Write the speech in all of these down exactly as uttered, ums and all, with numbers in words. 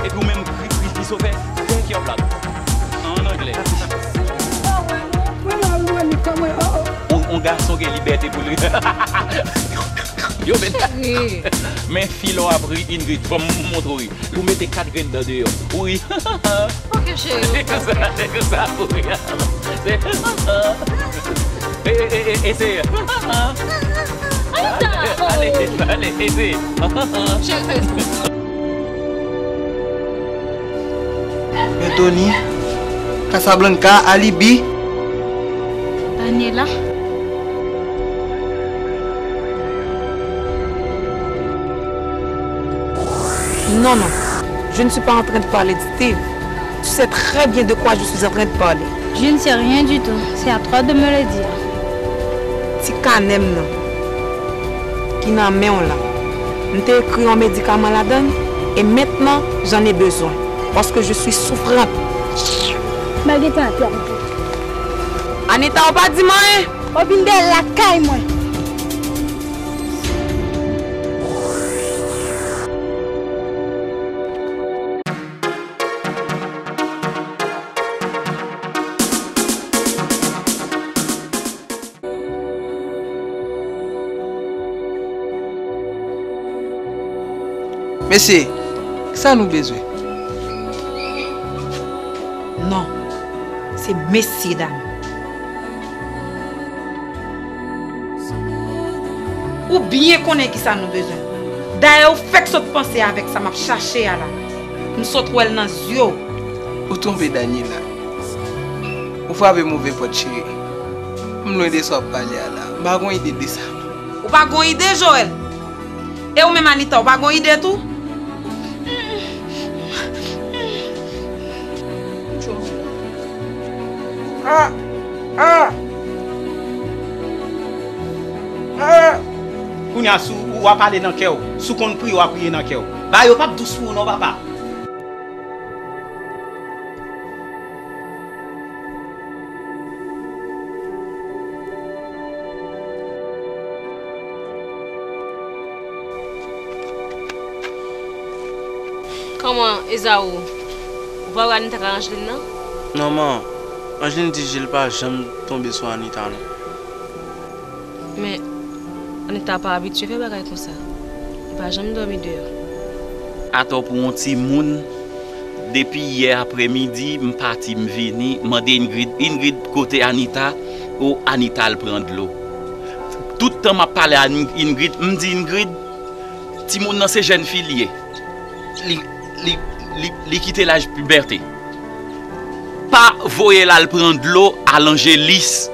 Epi ou menm, Kri-, Kri-, Christopher, take your black. An anglè. On, on gason gen libète pou li. Yo, men, men fi lè w ap ri, Ingrid, ban m montre w ri. Ou mete kat grenn dan deyò. Ou ri. Ok, cheri. Se konsa, se konsa pou ri. Se, e, e, e, e, eseye. Anita! Ale, ale, eseye. Cheri, fè l. Anthony, Casablanca, Alibi. Daniela. Non, non. Je ne suis pas en train de parler de Steve. Tu sais très bien de quoi je suis en train de parler. Je ne sais rien du tout. C'est à toi de me le dire. Ti kanè m nan ki nan men w la. M te ekri yon medikaman ladan l, e mentnan, j'en ai besoin, paske je suis souffrante. Malgre tan ap pran. Anita, ou pa di m anyen? Ou vin dèyè lakay mwen. Mesye, kisa nou bezwen? Non, se mesye dam. Ou byen konnen kisa nou bezwen. Dayè, ou fèk sot panse avèk sa m ap chache a la. M sot wè l nan zye w. Ou twonpe, Daniela. Ou frape move pòt, cheri. M lwen de sa w ap pale a la. M pa gon ide de sa. Ou pa gon ide, Joël? E ou menm, Anita, ou pa gon ide tou? Ah! Ah! Ah! Kounye a, si w ap pale nan kè w, si w konn priye, w ap priye nan kè w. Bagay yo p ap dous pou ou non, papa. Kòman, Ezaou? Ou pa wè Anita ak Angeline nan? Non, man. Angeline di Jil pa janm tonbe sou Anita, non. Men, Anita pa abitye fè bagay konsa. Li pa janm dòmi deyò. Atò pou yon timoun, depi yè apremidi, m pati, m vini, m mande Ingrid, Ingrid, kote Anita? O, Anita al pran dlo. Tout tan m ap pale a Ing-, Ingrid, m di Ingrid, timoun nan se jèn fi l ye. Li, li, li, li kite laj pibète. Pa voye l al pran dlo a Lanjelis.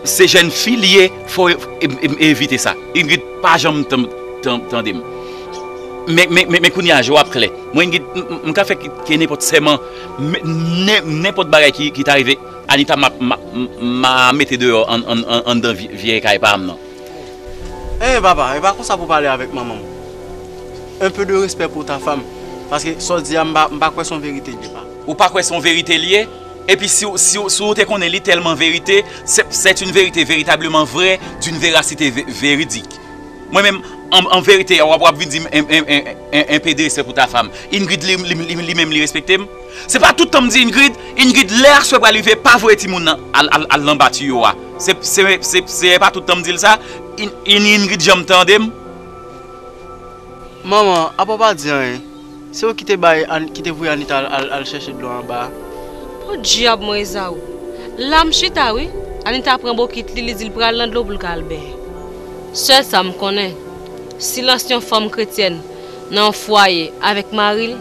Se jèn fi l ye, fò e, e, e, evite sa. Ingrid pa janm tan-, tan-, tande m. Men, men, men, men kounye a, je w ap klè. Mwen, Ingrid, m, m, m ka fè ke, ke nenpòt sèman, men, nen-, nenpòt bagay ki, ki ta rive, Anita, m a, m a, m a mete deyò an, an, an, anndan vye, vye kay pa m nan. Eh, papa, e pa konsa pou pale avèk manman m. Un peu de respect pour ta femme. Paske sa w di a, m pa, m pa kwè se yon verite l ye, pa. Ou pa kwè se yon verite l ye? Epi si, si, si w te konnen li tèlman verite, c'est, c'est une vérité véritablement vraie, d'une véracité vé-, véridique. Mwen menm, an, an verite, w ap, w ap vin di m, en, en, en, en, un peu de respect pour ta femme. Ingrid, li, li, li, li menm, li respekte m. Se pa tout tan m di Ingrid, Ingrid, lè aswè pral rive, pa voye timoun nan al, al, al anba tiyo a. Se, se, se, se pa tout tan m di l sa. In, in, Ingrid janm tande m. Manman, apa w pa di anyen? Se ou ki te bay An-, ki te voye Anita al, al, al chèche dlo anba a. Podyab mwen, Ezaou. La m chita, wi. Anita pran bokit li, li di l pral nan dlo pou l ka al benyen. Sèl sa m konnen, silans yon fanm kretyèn nan yon fwaye avèk mari l,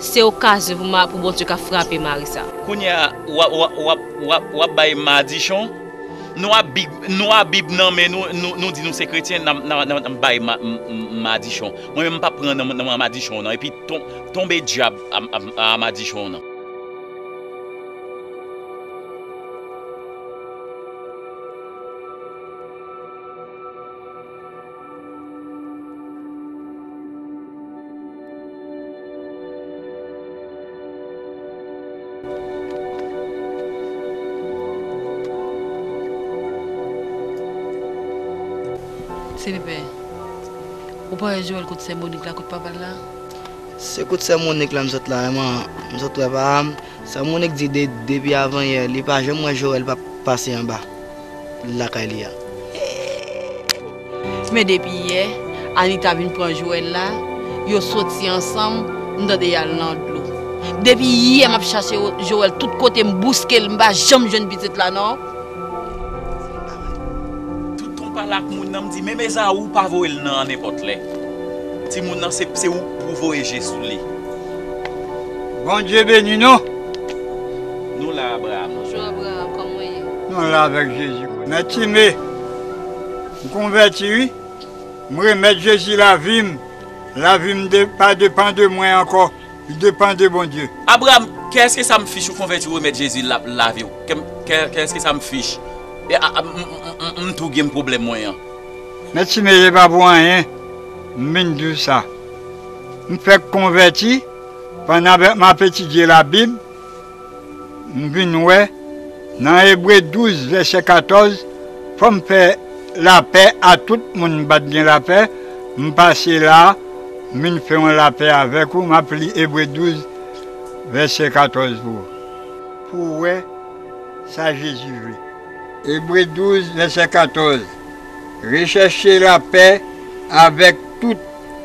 se okazyon pou ma-, pou Bondye ka frape mari sa. Kounye a, w ap, w ap, w ap, w ap, w ap bay madichon. Nou a Bib, nou a Bib nan men nou, nou, nou di nou se kretyen, n ap, n ap, n ap, n ap bay ma-, m-, m-, madichon. Mwen menm, m p ap pran nan, nan madichon w nan. Epi ton-, tonbe dyab a, a, a madichon w nan. Senpè, ou pa wè Joël kot sè Monique la, kot papa l la? Se kout sè Monik la m sot la, man. M sot wè pa m. Sè Monik di de, depi avanyè, li pa janm wè Joël pa pase anba lakay li a. Men depi yè, Anita vin pran Joël la, yo soti ansanm, m tande y al nan dlo. Depi yè, m ap chache Joël tout kote, m bouske l, m pa janm jwenn pitit la, non. Tout tan w pale ak moun nan, m di, menm Ezaou pa voye l nan an nenpòt lè. Timoun nan, se, se ou pou voye je sou li. Bondye beni nou. Nou la, Abraham. Bonjou, Abraham, kòman w ye? Nou la avèk Jezi. Mèt Time, m konvèti, wi. M remèt Jezi lavi m. Lavi m de, pa depann de mwen ankò. Li depann de Bondye. Abraham, kèske sa m fich ou konvèti ou remèt Jezi la, lavi w? Kè m, kè, kèske sa m fich? E, a, a, m, m, m, m, m tou gen pwoblèm mwen an. Mèt Time, se pa pou anyen m vin di w sa. M fèk konvèti, pandan m ap etidye Labib, m vin wè, nan Ebre douz, vèsè katòz, fò m fè lapè a tout moun m pa t gen lapè, m pase la, m vin fè yon lapè avèk ou, m ap li Ebre douz, vèsè katòz pou ou. Pou w wè sa Jezi vle. Ebre douz, vèsè katòz. Rechèche lapè avèk tout.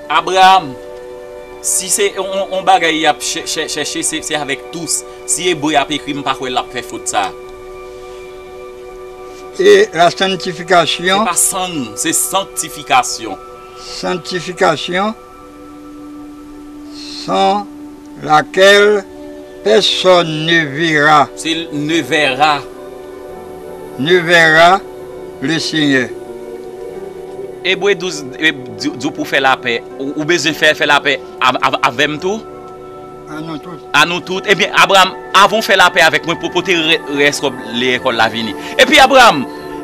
Abraham, si se yon, yon bagay y ap chè-, chè-, chèche, se, se avèk tous. Si Ebre ap ekri, m pa kwè l ap fè fot sa. E la santifikasyon. Se pa sang, se sanktifikasyon. Santifikasyon, sans laquelle personne ne verra. Se ne verra. Ne verra le Seigneur. Ebre douz, e, di, di w pou fè lapè. Ou, ou bezwen fè, fè lapè a, a, avè m tou? A nou tout. A nou tout. Ebyen, Abraham, avan w fè lapè avèk mwen, pou pote rè-, rès kòb lekòl la vini. Epi, Abraham,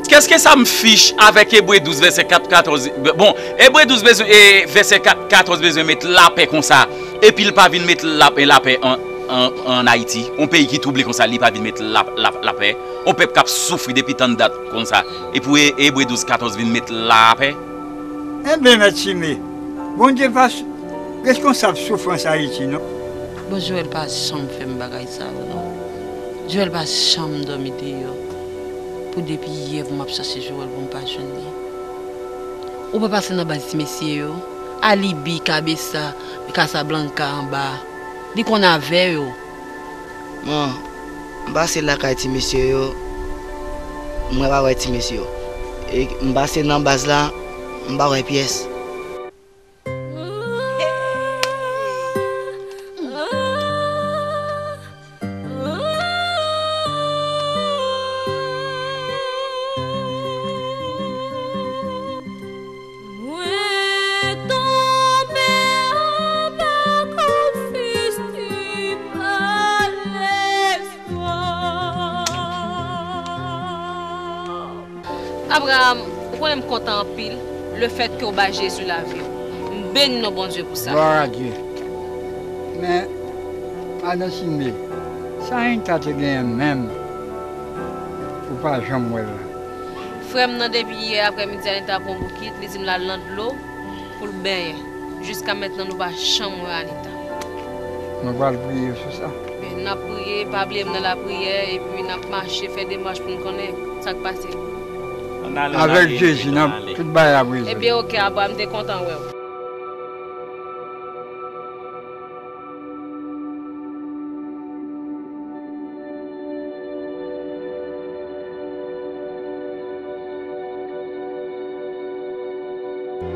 kèske sa m fich avèk Ebre douz, vèsè kat, katòz? Bon, Ebre douz bezwen, e, vèsè kat, katòz bezwen met lapè konsa. Epi l pa vin met lapè, lapè an, an, an Ayiti. Yon peyi ki twouble konsa, li pa vin met la, la, lapè. Yon pèp k ap soufri depi tann dat konsa. Epi e, Ebre douz, katòz vin met lapè. Enben, Mèt Time, Bondye pa s-, reskonsab soufrans Ayiti, non. Bon, Joël pa janm fè m bagay sa yo, non. Joël pa janm dòmi deyò. Pou depi yè pou m ap chache Joël pou m pa jwenn li. Ou pa pase nan baz ti mesye yo? A Libi, Kabesa, Kasablanka, anba. Li konn avè yo. Bon, m pase lakay ti mesye yo, mwen pa wè ti mesye yo. E m pase nan baz la, m pa wè pyès. Mwen tonbe anba konfis pa lespwa. Abraham, ou konnen m kontan anpil lefètke w bay Jezi lavi w. M beni non Bondye pou sa. Glwa a Dye. Men, madan Sime, sa Anita te genyen menm ou pa janm wè l la? Frè m nan depi yè aprèmidi a, li ta pran bokit, li di m l al nan dlo pou l benyen. Jiska mentnan, nou pa janm wè Anita. Nou pral priye sou sa. Men n ap priye, pa bliye m nan lapriyè, epi n ap mache, fè demach pou n konnen sa k pase. Ann ale, ann ale, Jezi, tout bagay ap rezòd. Ebyen, oke, Abraham, m te kontan wè w.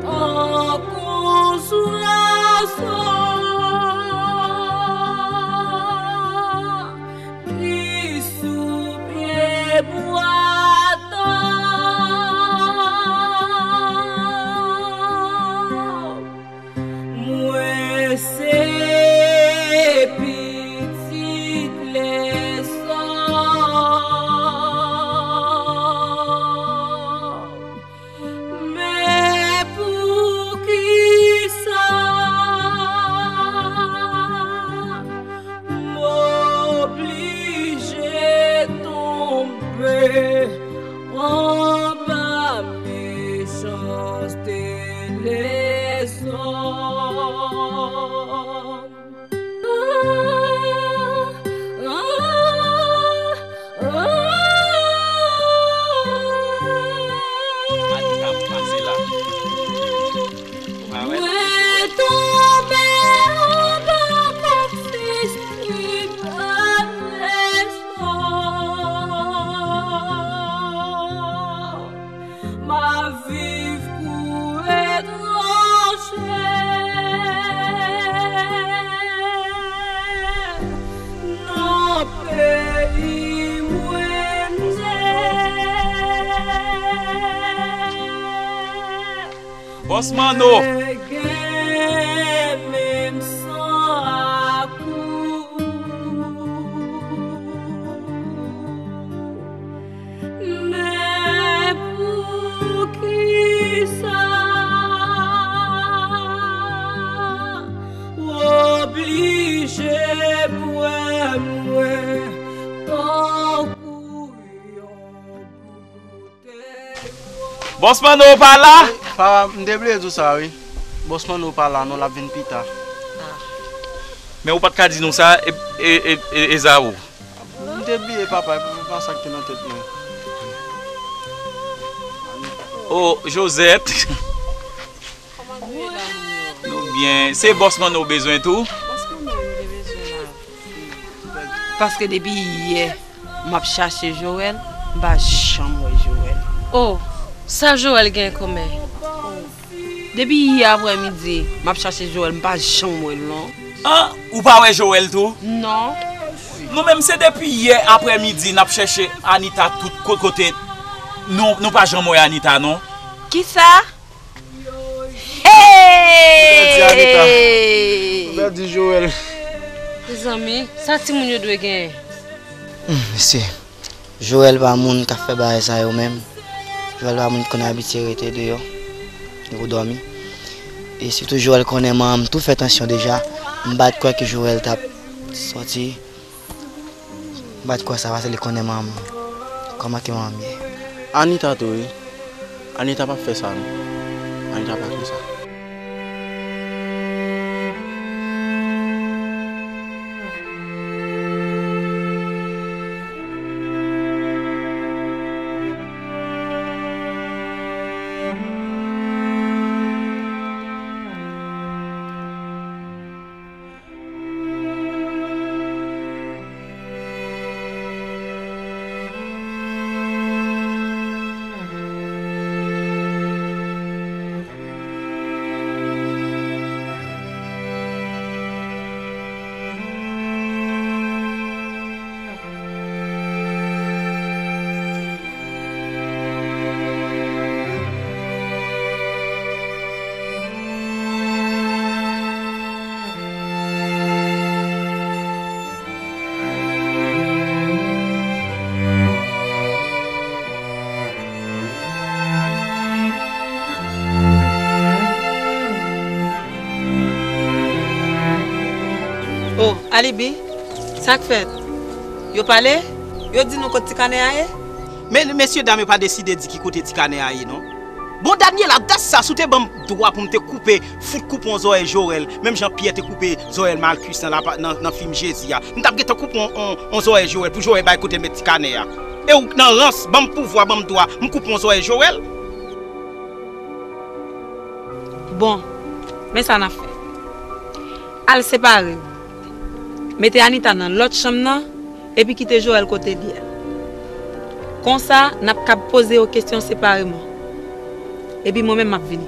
An konsolasyon ki sou pye bwa tan. Bòs Manno. Gen menm san ak ou. Men poukisa w oblije pran mwen tankou yon boutèy wòd? Bòs Manno pa la? Papa, m te bliye di w sa, wi. Bòs Manno pa la, non, l ap vin pita. Men ou pa t ka di nou sa, e, e, e, e, Ezao? M te bliye, papa, e pa sa k te nan tèt mwen. O, Josette. Kòman nou ye la, moun yo? Nou byen. Se bòs Manno w bezwen tou? Bòs Manno m te bezwen la. Paske depi yè, m ap chache Joël, m pa janm wè Joël. O, sa Joël gen kòmè? Depi yè aprèmidi, m ap chache Joël, m pa janm wè l non. An, ou pa wè Joël tou? Non. Nou menm se depi yè aprèmidi n ap chèche Anita tout ko-, kote. Nou, nou pa janm wè Anita non. Kisa? Hey! Ou pèdi Anita. Ou pèdi Joël. Mezanmi, sa timoun yo dwe genyen. Hmm, mesye. Joël pa moun k ap fè bagay sa yo menm. Joël pa moun ki konn abitye rete deyò, li pou dòmi. E sitou Joël konnen manman m tou fè tansyon deja. M pa t kwè ke Joël t ap sòti. M pa t kwè sa paske li konnen manman m. Kòman ke manman m ye? Anita tou, wi. Anita p ap fè sa, non. Anita pa konsa. O, Alibi, sa k fèt? Yo pale? Yo di nou kot ti kanè a ye? Men, mesye dam yo pa deside di ki kote ti kanè a ye, non. Bon, Daniela, dat sa, si w te ban m dwa pou m te koupe, fout koupe yon zòrèy Joël, menm jan Pyè te koupe zòrèy Malkis nan, nan, nan fim Jezi a, m t ap gentan koupe yon, yon, yon zòrèy Joël pou Joël bay kote l met ti kanè a. E w nan rans, ban m pouvwa, ban m dwa, m koupe yon zòrèy Joël. Bon, men sa n ap fè. Al separe yo. Mete Anita nan lòt chanm nan, epi kite Joël kote l ye a. Konsa, n ap kab poze yo kesyon separeman. Epi mwen menm, m ap vini.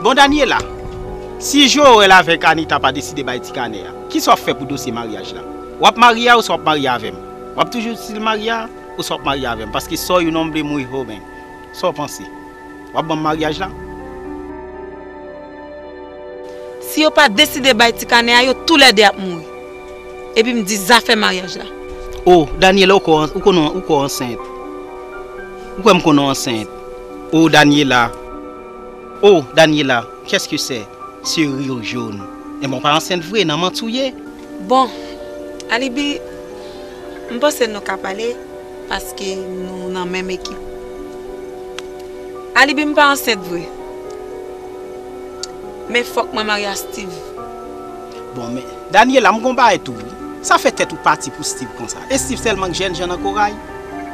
Bon, Daniela, si Joël avèk Anita pa deside bay ti kanè a, kisa w ap fè pou dosye maryaj la? W ap marye a ouswa w ap marye avè m? W ap toujou still marye a ouswa w ap marye avè m? Paske sò youn an vle mouri ho men. Sa w panse? W ap ban m maryaj la? Si yo pa deside bay ti kanè a, yo toulède ap mouri. Epi m di zafè maryaj la. O, Daniela, ou ko, ou konnen, ou ko ansent. Ou kwè m konnen w ansent? O, Daniela. O, Daniela, qu'est-ce que c'est? Serire w jòn. Enben, w pa ansent vre, nan manti w ye. Bon, Alibi, m panse nou ka pale, paske nou nan menm ekip. Alibi, m pa ansent vre. Men fòk mwen marye a Steve. Bon, men, Daniela, m gon bagay tou, wi. Sa fè tèt ou pati pou Steve konsa. E Steve tèlman k jènjan nan koray.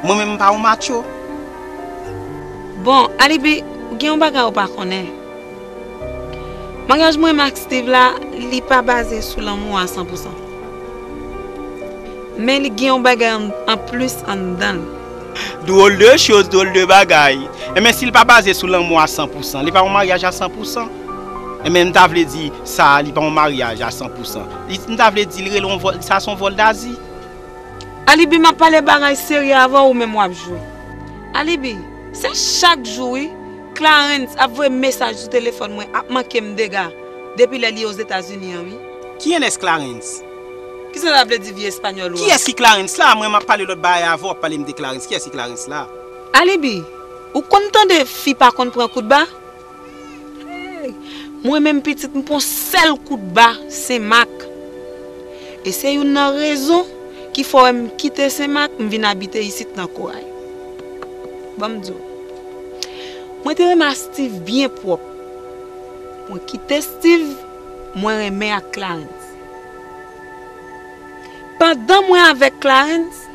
Mwen menm, m pa yon macho. Bon, Alibi, gen yon bagay ou pa konnen. Maryaj mwen menm ak Steve la, li pa baze sou lanmou a san pou san. Men li gen yon bagay an, anplis anndan l. Drôle de chose, drôle de bagay. Enben, si l pa baze sou lanmou a san pou san, li pa yon maryaj a san pou san. Enben, m ta vle di, sa a, li pa yon maryaj a san pou san. Li, m ta vle di, li rele yon vòl, sa se yon vòl dazi. Alibi, m ap pale bagay serye avè w, ou menm w ap jwe. Alibi, se chak jou, wi. Clarence ap voye mesaj sou telefòn mwen, ap manke m dega depi lè li Ozetazini an, wi. Ki yennès Clarence? Kisa sa vle di, vye espanyòl ou a? Kiyès ki Clarence la? Mwen, m ap pale lòt bagay avè w, w ap pale m de Clarence. Kiyès ki Clarence la? Alibi, ou konn tande fi pa konn pran kout ba? Hey! Mwen menm pitit, m pran sèl kout ba Senmak. E se youn nan rezon ki fè w wè m kite Senmak, m vin abite isit nan Koray. Ban m di w. Mwen te renmen ak Steve byen pwòp. Mwen kite Steve, mwen renmen ak Clarence. Pandan mwen avèk Clarence,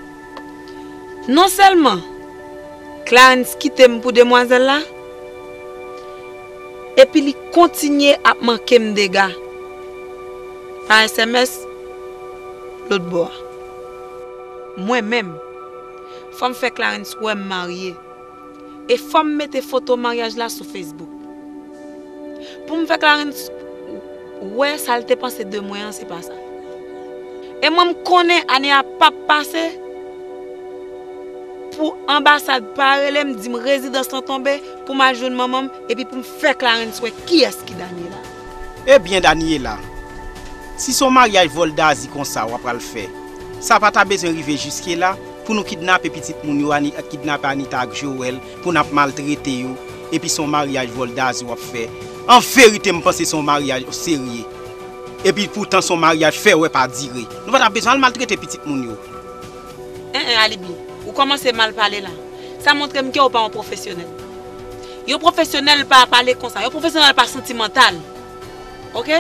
non sèlman Clarence kite m pou demwazèl la, epi li kontinye ap manke m dega pa S M S lòt bò a. Mwen menm, fò m fè Clarence wè m marye. E fò m mete foto maryaj la sou Facebook. Pou m fè Clarence wè sa l te panse de mwen an, se pa sa. E mwen, m konnen ane a p ap pase pou anbasad pa rele m, di m rezidans lan tonbe, pou m al jwenn manman m, epi pou m fè Clarence wè kiyès ki Daniela. Ebyen, Daniela, si se yon maryaj vòl dazi konsa w ap pral fè, sa pa ta bezwen rive jiske la pou nou kidnape pitit moun yo, Ani-, kidnape Anita ak Joel, pou n ap maltrete yo, epi se yon maryaj vòl dazi w ap fè. An verite, m panse se yon maryaj serye. Epi poutan se yon maryaj fè wè pa dire. Nou pa ta bezwen al maltrete pitit moun yo. En, en, Alibi, ou kòmanse mal pale la. Sa montre m ke ou pa yon pwofesyonèl. Yon pwofesyonèl pa pale konsa. Yon pwofesyonèl pa santimantal. Oke?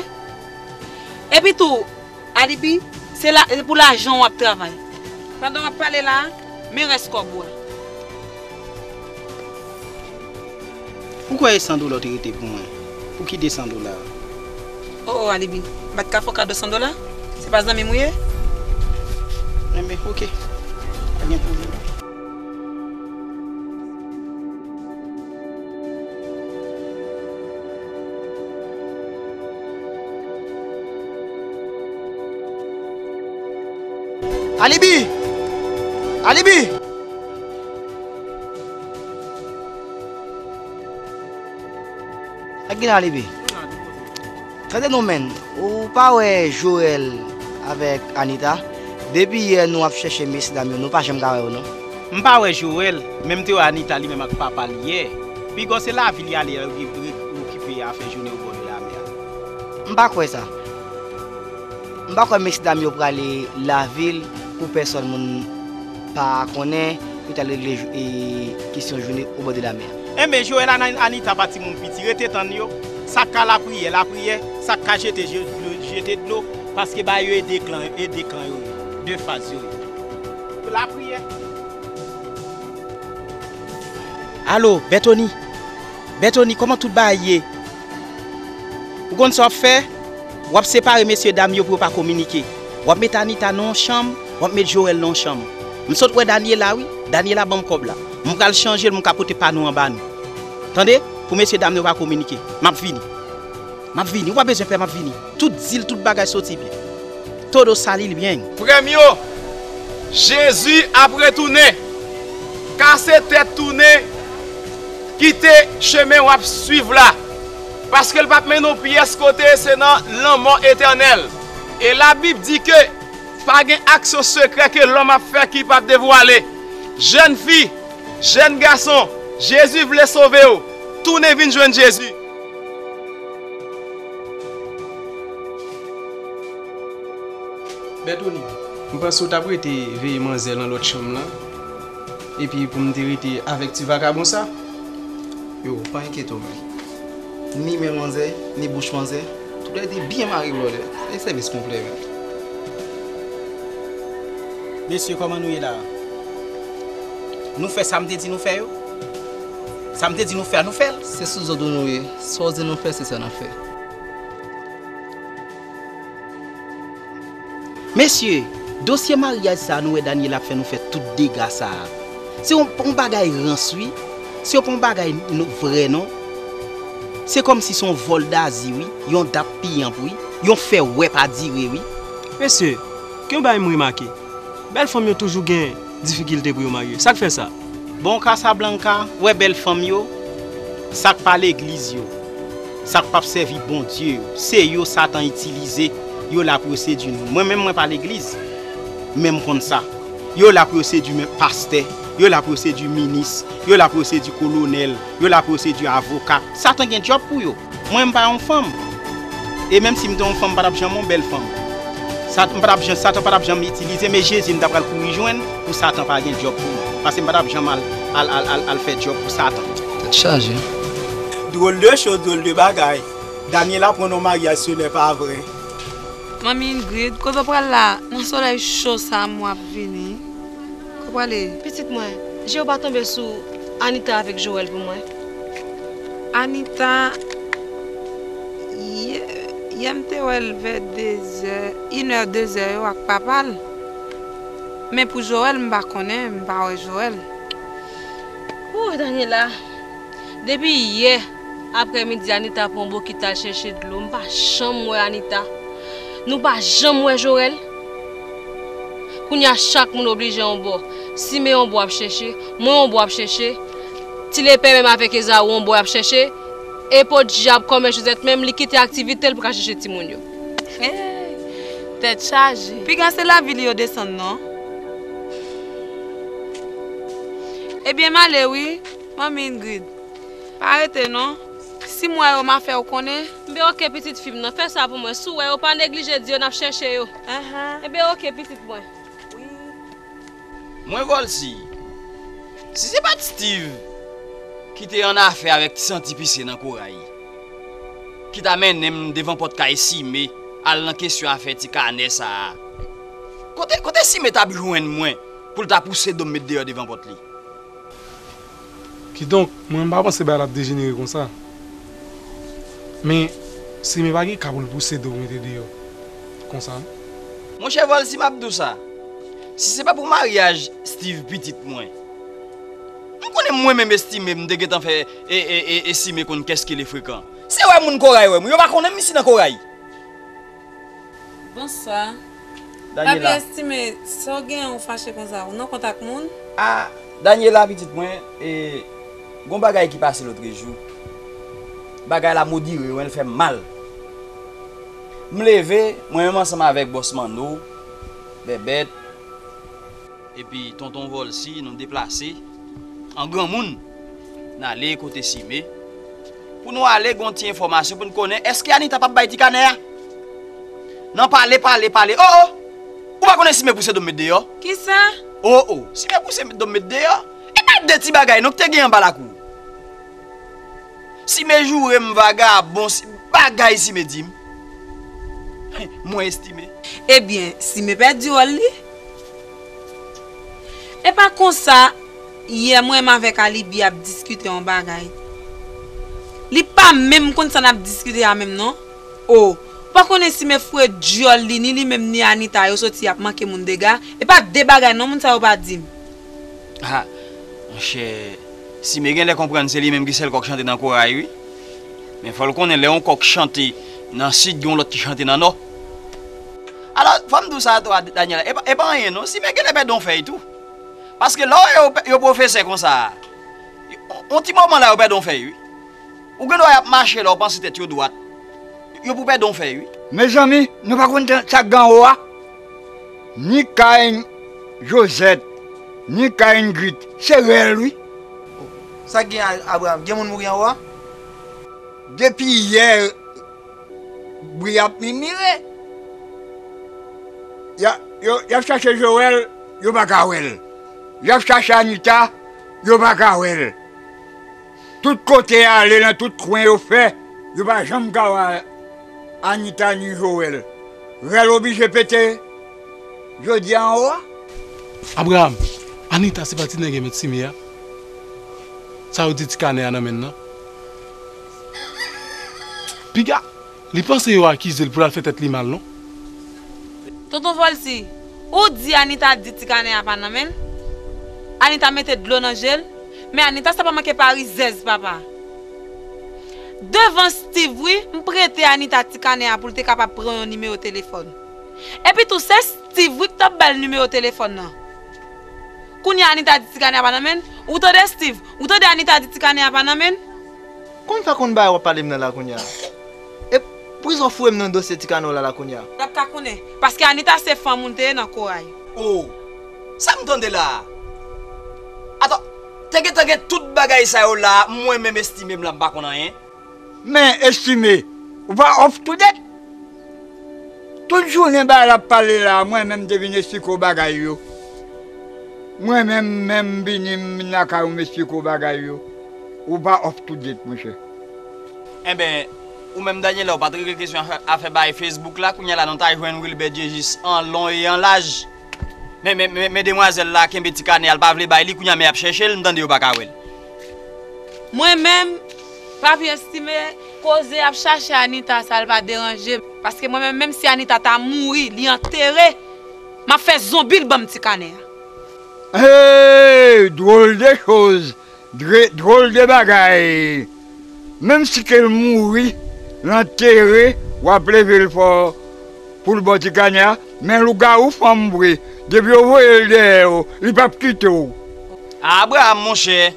Epi tou, Alibi, se la, se pou lajan w ap travay. Pandan w ap pale la, men rès kòb ou a. Ou kwè e san dola w te rete pou mwen? Pou ki de san dola a? O, o, Alibi, m pa t ka fè w kado san dola? Se pa zanmi m ou ye? Enben, oke. Pa gen pwoblèm. Alibi! Alibi! Sa k gen la, Alibi? Tande non, menn, ou pa wè Joel avèk Anita? Depi yè nou ap chèche mesye dam yo, nou pa janm ka wè yo non. M pa wè Joel, men m te wè Anita li menm ak papa l yè. Piga se lavil y ale, y okipe afè jounen yo bò de lamè a. M pa kwè sa. M pa kwè mesye dam yo prale lavil pou pèsòn moun pa konnen pou y t al regle jou- e, kesyon jounen obò de lamè a. Enben, Joel, Ana- Anita pa timoun piti, rete tann yo. Sa k ka lapriyè, lapriyè, sa k ka jete je- dlo, jete dlo, paske bagay yo e de klan, e de kan yo ye, de faz yo ye. Lapriyè. Alo, Bètoni? Bètoni, kòman tout bagay ye? Ou konn sa w ap fè? W ap separe mesye dam yo pou yo pa kominike. W ap met Anita nan yon chanm, w ap met Joel nan yon chanm. M sot wè Daniela, wi. Daniela ban m kòb la. M pral chanje l, m ka pote pa nou an ba nou. Tande? Pou mesye dam yo pa kominike. M ap vini. M ap vini. Ou pa bezwen pè, m ap vini. Tout dil, tout bagay soti byen. Todo salir bien. Frè m yo, Jezi ap retounen. Kase tèt, tounen, kite chemen w ap swiv la. Paske l p ap mennen w pyès kote, se nan lanmò etènèl. E Labib di ke pa gen aksyon sekrè ke lòm ap fè ki p ap devwale. Jèn fi, jèn gason, Jezi vle sove w. Tounen vin jwenn Jezi. Bètoni, m panse w t ap rete veye manzè nan lòt chanm lan, epi pou m te rete avèk ti vakabon sa? Yo, pa enkyete w, menn. Ni men manzè, ni bouch manzè, tout lè te byen mare blòdè. Se sèvis konplè, menn. Mesye, kòman nou ye la a? Nou fè sa m te di nou fè yo? Sa m te di nou fè a, nou fè l? Se sou zòd ou nou ye. Sa w di nou fè, se sa n ap fè. Mesye, dosye maryaj sa a nou wè Daniela ap fè nou fè tout dega sa a. Se yon, yon bagay rans, wi. Se yon bagay vrè, non. Se kòmsi se yon vòl dazi, wi. Yon dap piyanp, wi. Yon fè wè pa dire, wi. Mesye, gen yon bagay m remake. Bèl fanm yo toujou gen difikilte pou yo marye. Sa k fè sa? Bon, Casablanca, wè bèl fanm yo, Sa k pa legliz yo, sa k p ap sèvi Bondye yo, se yo Satan itilize, yo la pou yo sedui nou. Mwen menm, mwen pa legliz, men m konn sa. Yo la pou yo sedui men pastè, yo la pou yo sedui minis, yo la pou yo sedui kolonèl, yo la pou yo sedui avoka. Satan gen djòb pou yo. Mwen, m pa yon fanm. E menm si m te yon fanm, m pa t ap janm yon bèl fanm. Sa, m pa t ap janm, Satan pa t ap janm itilize, men Jezi m ta pral kouri jwenn pou Satan pa gen djòb pou mwen. Paske m pa t ap janm al, al, al, al, al fè djòb pou Satan. Tèt chaje. Drôle de chose, drôle de bagay. Daniela pran nan maryaj, se lè pa vre. Manmi Ingrid, kote w pral la? Nan solèy cho sa, m wè w ap vini. Kote w prale? Pitit mwen, je w pa tonbe sou Anita avèk Joël pou mwen? Anita, yè, yè m te wè l vè dezè, inè, dezè yo ak papa l. Men pou Joël, m pa konnen, m pa wè Joël. Ooh, Daniela, depi yè aprèmidi Anita pran bokit al chèche dlo, m pa janm wè Anita. Nou pa janm wè Joël. Kounye a, chak moun oblije yon bò. Sime yon bò ap chèche, mwen yon bò ap chèche. Ti Lepè menm avèk Ezaou yon bò ap chèche. E podyab kòmè Jozèt menm, li kite aktivite l pou ka chèche timoun yo. Hey, tèt chaje. Piga se lavi li yo desann non. Ebyen, m ale wi, manmi Ingrid. Pa rete non. Si m wè yo, m a fè w konnen. Enben oke, pitit fi m nan, fè sa pou mwen. Si w wè yo, pa neglije di yo n ap chèche yo. Enben oke, pitit mwen. Wi. Mwen Volcy, si se pa t Steve ki te annafè avèk ti santi pise nan koray, ki ta mennen m devan pòt kay Sime al nan kesyon afè ti kanè sa a, kote, kote Sime t ap jwenn mwen pou l ta pouse do m met deyò devan pòt li? Kidonk, mwen m pa panse bagay la ap dejenere konsa. Men, Sime pa gen ka pou l pouse do w mete deyò konsa non. Monchè Volcy, m ap di w sa, si se pa pou maryaj Steve pitit mwen, m konnen mwen menm Estime m te gentan fè e, e, e, Estime konn kès ki le frekan. Se wè moun koray wè mwen, yo pa konnen m isi nan koray. Bonswa. Daniela. Papi Estime, sa w genyen ou fache konsa, ou nan kont ak moun? A, Daniela pitit mwen, e, gon bagay ki pase lotrejou. Bagay la modire, wen, l fè m mal. M leve, mwen menm ansanm avèk bòs Manno, Bèbèt, epi tonton Volcy, nou deplase an granmoun, n ale kote Sime, pou nou ale gen yon ti enfòmasyon pou n konnen èske Anita p ap bay ti kanè a. Nan pale, pale, pale, o, o! Ou pa konnen Sime pouse do m met deyò? Kisa? O, o! Sime pouse do m met deyò. E pa de ti bagay non ki te gen anba lakou. Sime joure m vagabon, si, bagay Sime di m. Mwen Estime. Ebyen, Sime pèdi wòl li. E pa konsa, yè mwen menm avèk Alibi ap diskite yon bagay. Li pa menm konn sa n ap diskite a menm non. O, ou pa konnen Sime foure dyòl li, ni li menm ni Anita, yo soti ap manke moun dega. E pa de bagay non moun sa yo pa di m. A, monchè, Sime genlè konprann se li menm ki sèl kòk chante nan koray wi. Men fò l konnen lè yon kòk chante nan sid, gen yon lòt ki chante nan nò. Alò, fò m di w sa tou, Daniela, e pa, e pa anyen non, Sime genlè pèdi yon fèy tou. Paske lè w wè yo, yo pwofesè konsa a, yon ti moman la yo pèdi yon fèy wi. Ou gen dwa y ap mache la, w panse tèt yo dwat. Yo pou pèdi yon fèy wi. Mezanmi, nou pa konn sa k gen anwo a? Ni ka Josette, ni ka Ingrid, se rèl wi. Sa k gen Abraham? Gen moun mouri anwo a? Depi yè, bri ap mimire. Y a, yo, y ap chache Joël, yo pa ka wè l. Y ap chache Anita, yo pa ka wè l. Tout kote y ale, nan tout kwen yo fè, yo pa janm ka wè Anita ni Joël. Rèl oblije pete jodi a anwo a. Abraham, Anita se pa ti nèg e mèt Sime a? Sa yo di ti kanè a nan men l nan? Piga, li panse yo akize l pou l al fè tèt li mal non. Tonton Volcy, ou di Anita di ti kanè a pa nan men l? Anita mete dlo nan je l? Men Anita sa pa manke pa rizèz papa. Devan Steve wi, m prete Anita ti kanè a pou l te kapab pran yon nimewo telefòn. Epi tou se Steve wi ki t ap ba l nimewo telefòn nan. Kounye a Anita di ti kanè a pa nan men l? Ou tande Steve? Ou tande Anita di ti kanè a pa nan men l? Kòman w fè konn bagay w ap pale m nan la kounye a? E poukisa w foure m nan dosye ti kanè w la la kounye a? L ap ka konnen. Paske Anita se fanm ou l te ye nan koray. Oh! Sa m tande la a? Atann, te gentan gen tout bagay sa yo la a, mwen menm Estime m la m pa konn anyen. Men Estime, ou pa up to date? Tout jounen bagay l ap pale la a, mwen menm m te vin esplike w bagay yo. Mwen menm, menm m vini m vin lakay ou m esplike w bagay yo. Ou pa up to date, monchè. Enben, ou menm Daniela, ou pa t regle kesyon afè, afè bagay Facebook la, kounye a la nou ta jwenn Wilbert Dieujuste an lon e an laj. Men, men, men, men demwazèl la kenbe ti kanè a, l pa vle bay li, kounye a men y ap chèche l, m tande yo pa ka wè l. Mwen menm, Papi Estime, koze y ap chache Anita sa, l pa deranje m. Paske mwen menm, menm si Anita ta mouri, li antere, m ap fè zonbi l ban m ti kanè a. Hey, drôle de chose! Dre, dwòl de bagay! Menm si ke l mouri, l antere, w ap leve l fò pou l ba w ti kanè a, men lougawou fanm vre, depi yo voye l dèyè w, li p ap kite w. Abraram, monchè,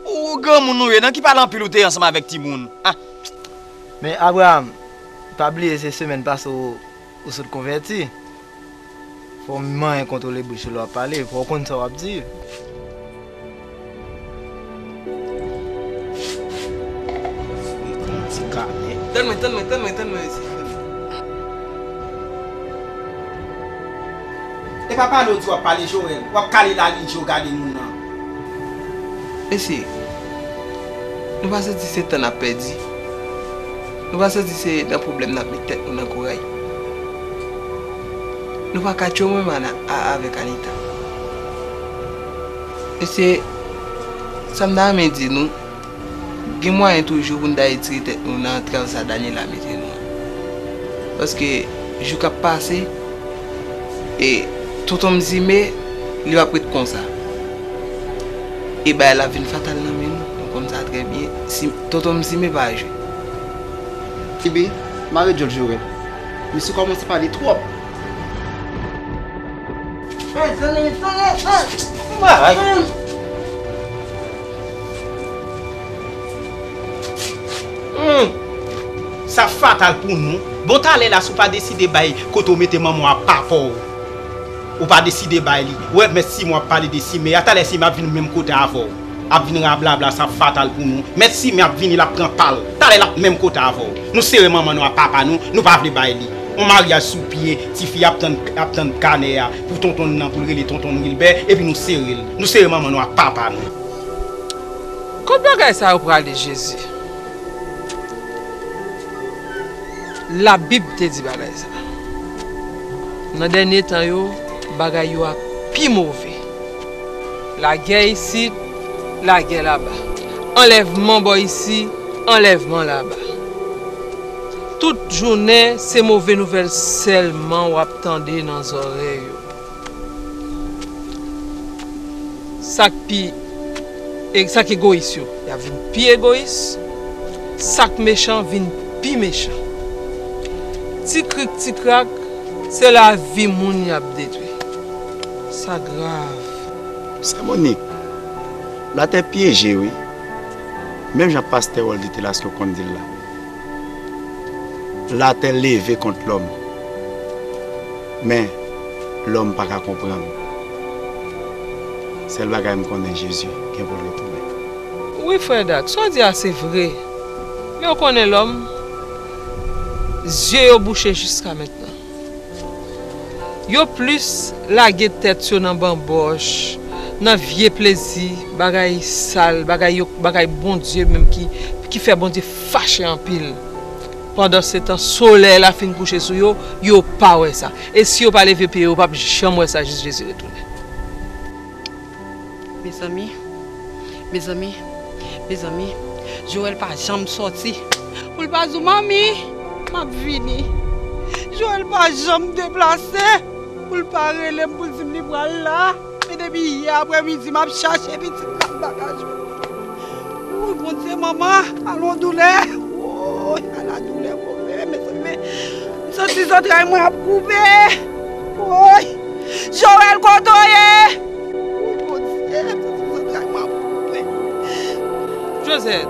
ou granmoun ou ye, nan ki pale anpil ou te ye ansanm avèk timoun? Ah! Men Abraram, pa bliye se semèn pase w Ou sot konvèti. Fò w manyen kontwole bouch ou lè w ap pale. Fò w konn sa w ap di. Tann mwen, tann mwen, tann mwen, tann mwen, mesye, tann mwen. E pa pale w di w ap pale, Joel. W ap kale lalin je w gade moun nan. Mesye, nou pa santi se tan n ap pèdi? Nou pa santi se nan pwoblèm n ap met tèt nou nan koray? Nou pa ka tchwe mwen man a, avèk Anita. Mesye, sa m ta renmen di nou, gen mwayen toujou pou n ta retire tèt nou nan antrav sa Daniela mete nou an. Paske jou k ap pase, e tonton Mzime, li p ap ret konsa. E bagay la ap vin fatal nan men nou. Nou konn sa trè byen. Si tonton Mzime pa jwe. Tibi, mare djòl Joel. Misye kòmanse pale twòp. Hey, zanmi, zanmi, hey. Mare. Hmm. Sa fatal pou nou. Bon, talè la, si w pa deside bay kote w mete manman w a papa w, ou pa deside bay li. Ou wè, mèt Simon ap pale de Sime a, talè Sime ap vin menm kote avè w. Ap vin rablabla, sa fatal pou nou. Mèt Sime ap vini, l ap pran pa l. Talè l ap menm kote avè w. Nou sere manman nou a papa nou, nou pa vle bay li. On maryaj sou pye, tifi ap tann, ap tann kanè a pou tonton nan, pou l rele tonton Wilbè, epi nou sere l. Nou sere manman nou a papa nou. Kot bagay sa yo prale, Jezi? Labib te di bagay sa. Nan dènye tan yo, bagay yo ap pi move. Lagè isit, lagè laba. Anlèvman bò isi, anlèvman laba. Tout jounen, se move nouvèl sèlman w ap tande nan zòrèy ou. Sa k pi, e, sa k egoyis yo, y ap vin pi egoyis. Sa k mechan vin pi mechan. Ti krik, ti krak, se lavi moun y ap detwi. Sa grav. Sè Monik, latè pyeje, wi. Menm jan pastè Waldy te la, èske w konn di l la? Latè leve kont lòm, men lòm pa ka konprann. Sèl bagay m konnen, Jezi gen pou l retounen. Wi, frè Dak, sa w di a se vre. Men w konnen lòm, zye yo bouche jiska mentnan. Yo plis lage tèt yo nan banbòch, nan vye plezi, bagay sal, bagay yo, bagay Bondye menm ki, ki fè Bondye fache anpil. Pandansetan, solèy la fin kouche sou yo, yo pa wè sa. E si yo pa leve pye yo, yo p ap janm wè sa jis Jezi retounen. Mezanmi, mezanmi, mezanmi, Joel pa janm sòti. Pou l pa di w, "Manmi, m ap vini." Joel pa janm deplase. Pou l pa rele m, pou l di m li pral la. Men depi yè aprèmidi, m ap chache pitit la, m pa ka jwenn. Woy, Bondye, manman, alon doulè. Woy, ala doulè move, mezanmi. M santi zantray mwen ap koupe. Woy, Joel, kote w ye? Woy, Bondye, m santi zantray mwen ap koupe. Josette,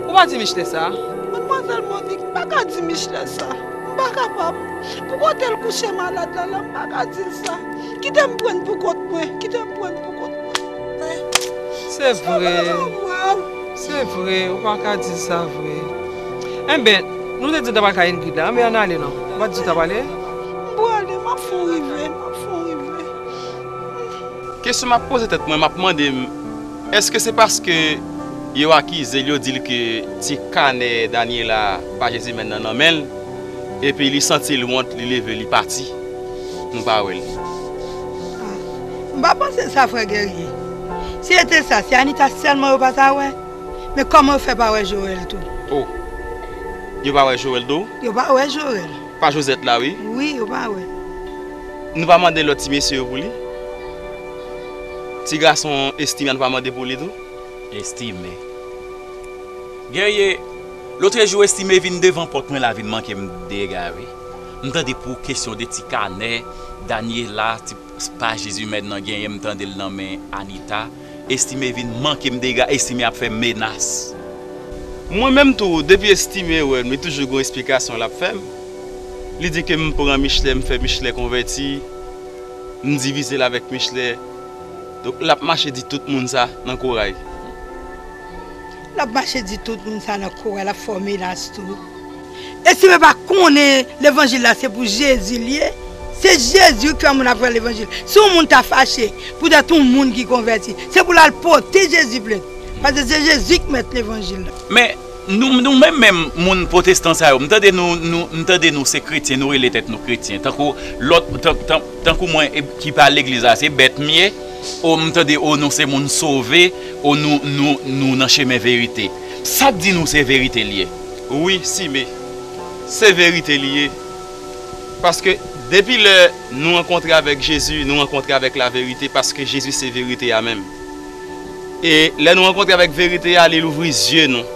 ou pa Di Michelet sa. Madmwazèl Monik, m pa ka di Michelet sa. M pa kapab. Pou kote l kouche malad la, la, m pa ka di l sa. Kite m pran l pou kont mwen. Kite m pran l pou kont mwen. Se vre. Se vre, ou pa ka di sa vre. Enben, nou te di w t ap al kay Ingrid la. Enben, ann ale non. Ou pa t di w t ap ale? M prale, m ap fè w rive, m ap fè w rive. Kesyon m ap poze tèt mwen, m ap mande m, èske se paske yo akize l, yo di l ke ti kanè Daniela pa Jezimèn nan nan men l, epi li santi l wont, li leve, li pati? Nou pa wè l. Ah, m pa panse sa, frè Guerrier. Si se te sa, se Anita sèlman yo pa ta wè. Men kòman yo fè pa wè Joël tou? Oh, yo pa wè Joël tou? Yo pa wè Joël. Pa Josette la, wi? Wi, yo pa wè. Nou pa mande lòt ti mesye yo pou li? Ti gason Estime a, nou pa mande pou li tou? Estime. Guerrier, lotrejou Estime vin devan pòt mwen la, vin manke m dega, wi. M tande pou kesyon de ti kanè, Daniela, ti pa Jezimèn nan genyen, m tande l nan men Anita. Estime vin manke m dega, Estime ap fè m menas. Mwen menm tou, depi Estime wè m, li toujou gon esplikasyon l ap fè m. Li di ke m pran Michelet, m fè Michelet konvèti, m divize l avèk Michelet. Donk, l ap mache di tout moun sa nan koray. L ap mache di tout moun sa nan koray, l ap fè w menas tou. Estime pa konnen levanjil la se pou Jezi l ye? Se Jezi ki fè moun ap fè levanjil. Si yon moun ta fache poutèt yon moun ki konvèti, se pou l al pote Jezi plent. Paske se Jezi ki mèt levanjil la. Men, nou, nou menm, menm moun pwotestan sa yo, m tande nou, nou, m tande nou se kretyen, nou rele tèt nou kretyen. Tankou lòt, tan, tan, tankou mwen, e, ki pa legliz la, se bèt m ye. O, m tande, o, nou se moun sove, o, nou, nou, nou nan chemen verite. Sa k di nou se verite l ye? Wi, Sime, se verite li ye. Paske depi lè nou rankontre avèk Jezi, nou rankontre avèk laverite, paske Jezi se verite a menm. E lè nou rankontre avèk verite a, li louvri zye nou.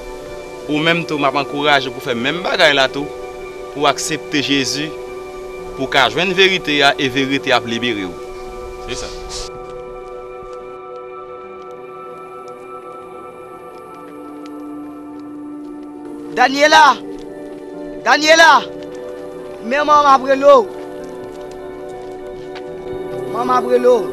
Ou menm tou, m ap ankouraje w pou fè menm bagay la tou, pou w aksepte Jezi, pou w ka jwenn verite a, e verite a ap libere w. Se sa. Daniela! Daniela! Men manman ap rele w. Manman ap rele w.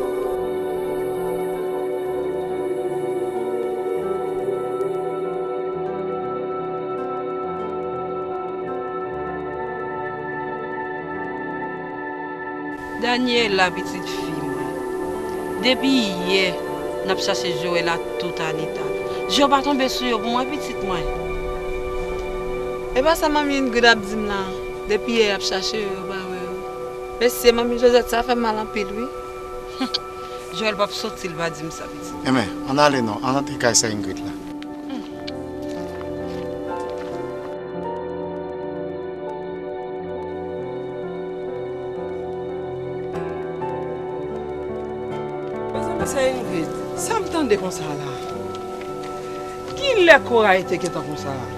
Daniela, pitit fi mwen. Depi yè, n ap chache Joël ak tout Anita. Je w pa tonbe sou yo pou mwen, pitit mwen. E pa sa manmi Ingrid ap di m la. Depi yè y ap chache yo, yo pa wè yo. Mesye, manmi Josette, sa fè m mal anpil, wi. Joël p ap soti, l pa di m sa, pitit. Enben, ann ale non, ann antre kay sè Ingrid la. Mezanmi, sè Ingrid, sa m tande konsa la? Kilè koray te gentan konsa la?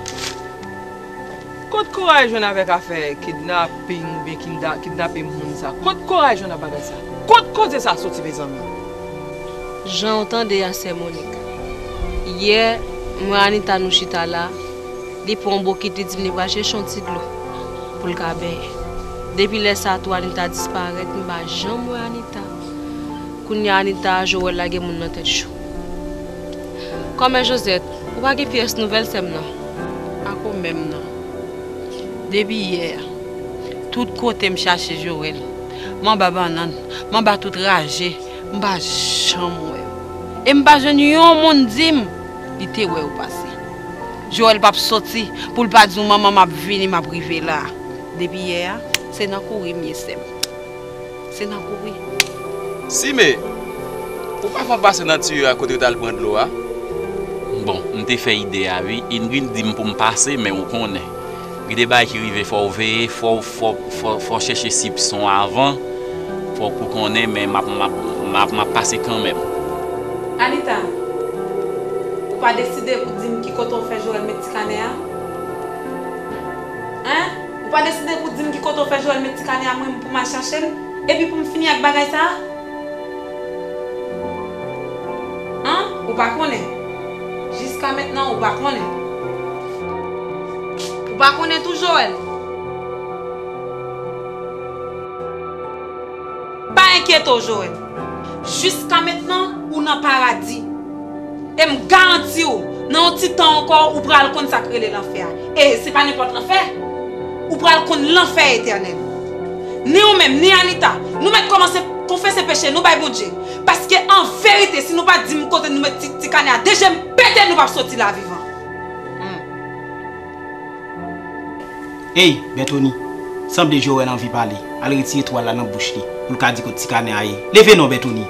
Kot koray jwenn avèk afè kidnaping oubyen kidna-, kidnape moun sa? Kot koray jwenn ak bagay sa? Kot koze sa soti, mezanmi? Jan w tande a, sè Monik. Yè, mwen Anita nou chita la, li pran yon bokit, li di m li pral chèche yon ti dlo pou l ka benyen. Depi lè sa a tou, Anita disparèt, m pa janm wè Anita. Kounye a Anita, Joël lage moun nan tèt cho. Kòmè Josette, ou pa gen pyès nouvèl sè m nan? Pako menm non. Depi yè a, tout kote m chache Joël, m anba bannann, m anba tout raje, m pa janm wè l. E m pa jwenn yon moun di m li te wè yo pase. Joël p ap soti pou l pa di w manman m ap vini, m ap rive la. Depi yè a, se nan kouri m ye sè m. Se nan kouri. Sime, ou pa fè pase nan tiyo a kote yo t al pran dlo a? Bon, m te fè ide a wi. Ingrid di m pou m pase, men ou konnen. Gen de bagay ki rive, fò w veye, fò, fò, fò, fò w chèche sipson avan, fò w pou konnen, men m ap, m ap, m ap, m ap pase kanmenm. Anita, ou pa deside pou di m ki kote w fè Joël met ti kanè a? Hein? Ou pa deside pou di m ki kote w fè Joël met ti kanè a, mwen pou m al chache l, epi pou m fini ak bagay sa a? An? Ou pa konnen? Jiska mentnan, ou pa konnen? Ou pa konnen tou, Joël? Pa enkyete w, Joël. Jiska mentnan, ou nan paradi. E m garanti w, nan yon ti tan ankò, ou pral konn sa k rele lanfè a. E se pa nenpòt lanfè. Ou pral konn lanfè etènèl. Ni ou menm, ni Anita, nou mèt kòmanse konfese peche nou bay Bondye. Paske an verite, si nou pa di m kote nou met ti, ti kanè a, de je m pete, nou p ap soti la vivan. Hmm. Ey, Bètoni, sanble Joël anvi pale. Al retire twal la nan bouch li, pou l ka di kot ti kanè a ye. Leve non, Bètoni.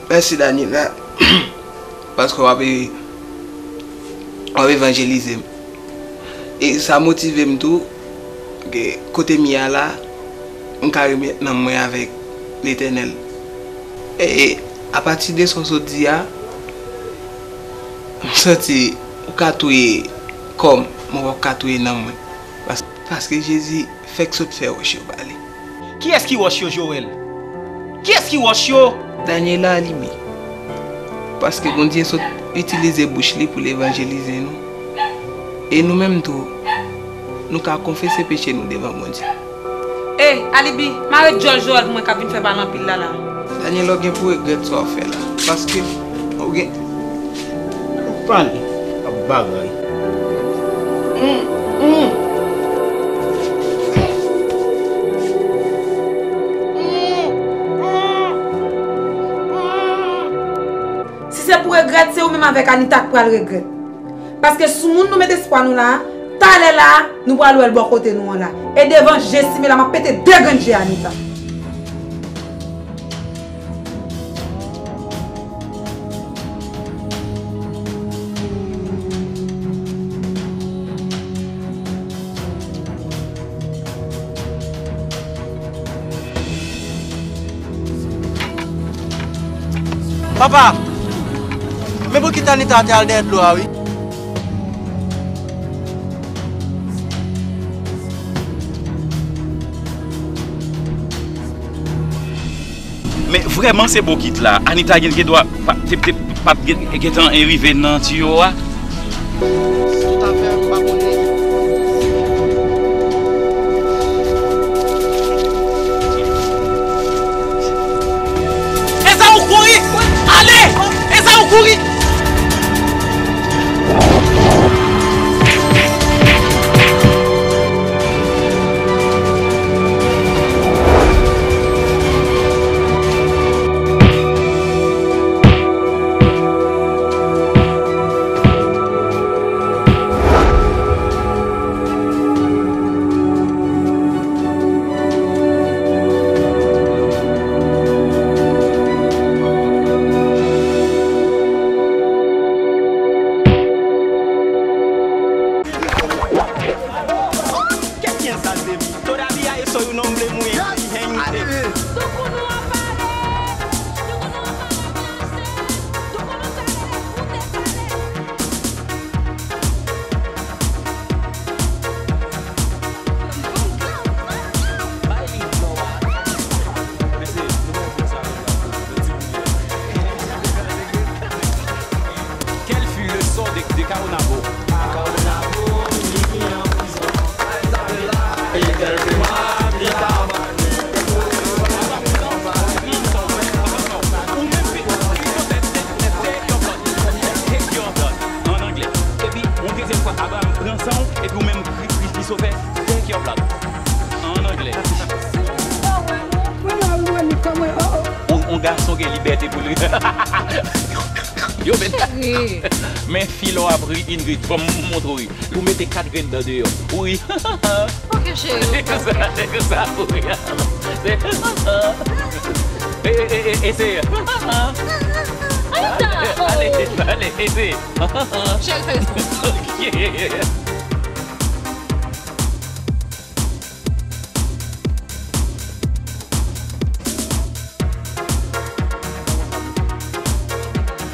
Mèsi, Daniela, paske w ap, w ap evanjelize m. E sa motive m tou, ke kote m ye a la, m ka remèt nanm mwen avèk Letènèl. E apati de sa w sot di a, m santi ou ka touye kò m, men w p ap ka touye nanm mwen. Pas-, paske Jezi fèk sot fè wòch yo pale. Kiyès ki wòch yo, Joël? Kiyès ki wòch yo? Daniela Alibi. Paske Bondye sot itilize bouch li pou l evanjelize nou. E nou menm tou, nou ka konfese peche nou devan Bondye. Ey, Alibi, mare djòl Joël pou mwen k ap vin fè pale anpil la la. Daniela, w gen pou regrèt sa w fè la. Paske, ou gen Pale, ap bagay. Si se pou regrèt, se ou menm avèk Anita k pral regrèt. Paske sou moun nou met espwa nou la a, talè la a, nou pral wè l bò kote nou an la. E devan je Simela, m ap pete de grenn je Anita. Papa! Men bokit Anita te al dèyè dlo a, wi. Men vrèman se bokit la. Anita gen, gen dwa pa, te, te, pa t gen, gentan rive nan tiyo a. Toutafè, m pa konnen. Ezaou kouri! Ale! Ezaou kouri! Todavía eso es un hombre muy exigente. Quel fut le sort de, de Caonabo? Ou menm, Christopher, take, take your blood. Take your blood. An anglè. Epi, yon dezyèm fwa, Abraham pran san w, epi ou menm, Christopher, take your blood. An anglè. On, on gason gen libète pou li. Yo, men, men fi lè w ap ri, Ingrid, ban m montre w ri. Ou mete kat grenn dan deyò. Ou ri. Ok, cheri. Se konsa, se konsa pou ri. E, e, e, e, eseye. Anita! Ale, ale, eseye. Cheri, fè sa. Ok.